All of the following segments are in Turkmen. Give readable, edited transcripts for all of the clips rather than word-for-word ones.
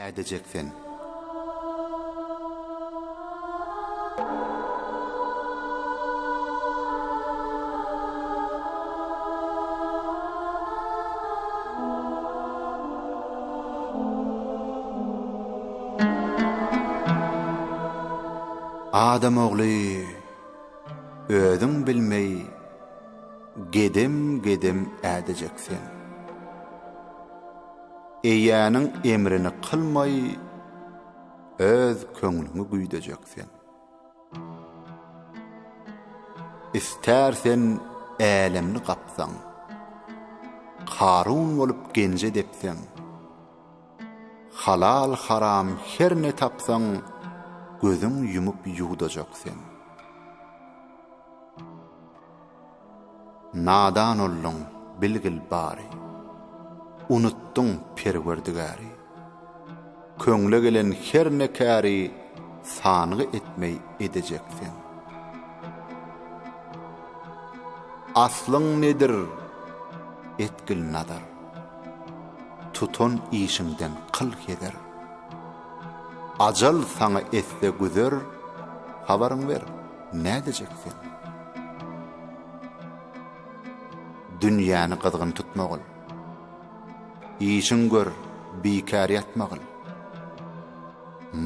Ädejek sen. Adam ogly özüň bilmeý gedem-gedem ädejek sen. Eýäniň emrini kylmaý, öz köňlüňi güýdejek sen. Istär sen älemni gapsaň, Karun bolup genje depseň, Halal-haram her ne tapsaň, gözüň ýumup ýuwdajak sen. Nadan olduň, bilgil bary. Unutdyň Perwerdigäri. Köňle gelen her ne käri sangy etmeý edejek sen. Aslyň nedir, etgil nazar. Tutan işiňden kyl heder. Ajal saňa etse güzer, habaryň ber, nädejek sen? Dünýäni gyzgyn tutmagyl. Işiň gör, bikär ýatmagyl.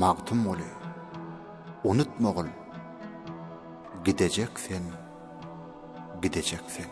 Magtymguly, unutmagyl, gidejek sen, gidejek sen.